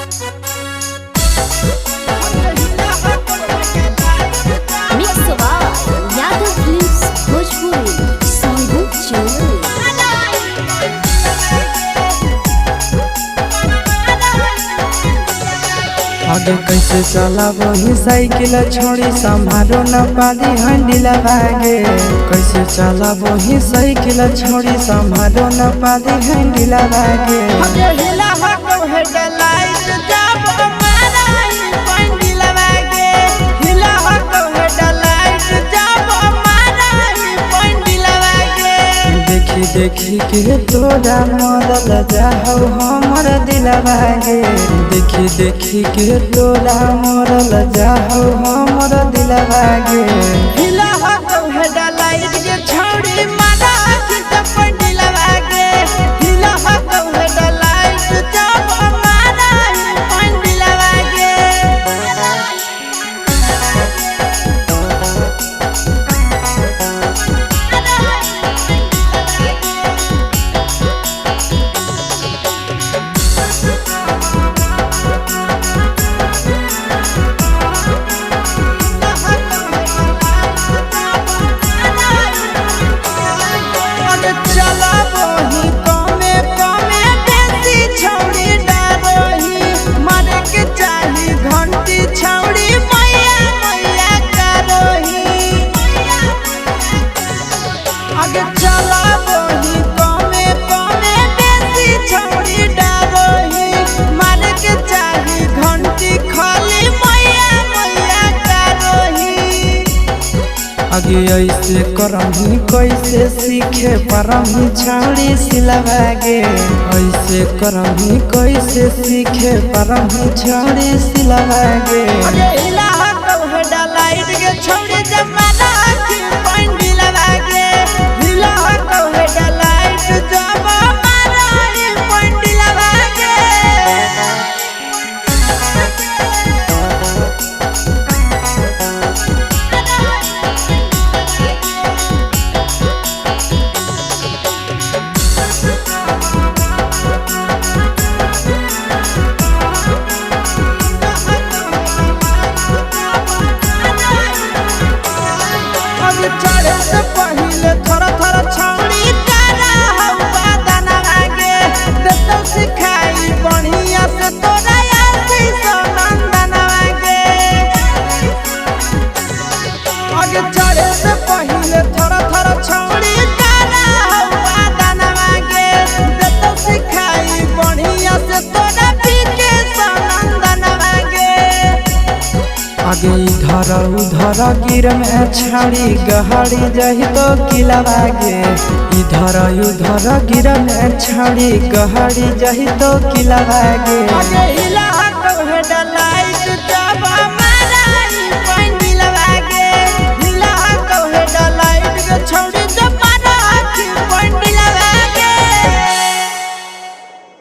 Mix by Yadav films Bhojpuri Songu Chennai. आगे कैसे चलाबही cycle छोड़ी संभारो न पाली हैंडल भागे। कैसे चलाबही साइकिल छोड़ी संभारो न पाली हैंडल भागे। देखी देखी के तोरा मरल जाहु हमर दिल भागे। देखी देखी के तोरा मरल जाहु हमर दिल भागे। चलाबही कमे कमे बेसी छौड़ी डरही, मारे के चाही घंटी छौड़ी मैया मैया करही। आगे चलाबही कमे कमे बेसी छौड़ी डरही, मारे के चाही घंटी खाली मैया मैया करही। आगे ऐसे करही कैसे सीखे परही छाड़ी सिलवागे। ऐसे करही कैसे सीखे परही छाड़ी सिलवागे। अरे हिला हकौ हेडलाइट के छौड़ी जमाना की पंडी लगागे। हिला हकौ हेडलाइट जब मारा ही पंडी लगागे। अब चढ़े से पहिले थोड़ा थोड़ा छौड़ी तारा हवा दाना आगे देतौ सिखाई बढ़िया से तोरा आसी सनंदन आगे। आगे चढ़े से पहिले थोड़ा थोड़ा छौड़ी तारा हवा दाना आगे देतौ सिखाई बढ़िया से तोरा पीके सनंदन आगे। आगे इधर उधर गिर में छाड़ी गहरी जही तो किलवागे। इधर उधर गिर में छाड़ी गहरी जही तो किलवागे। आगे हिला हकौ हेडलाइट जब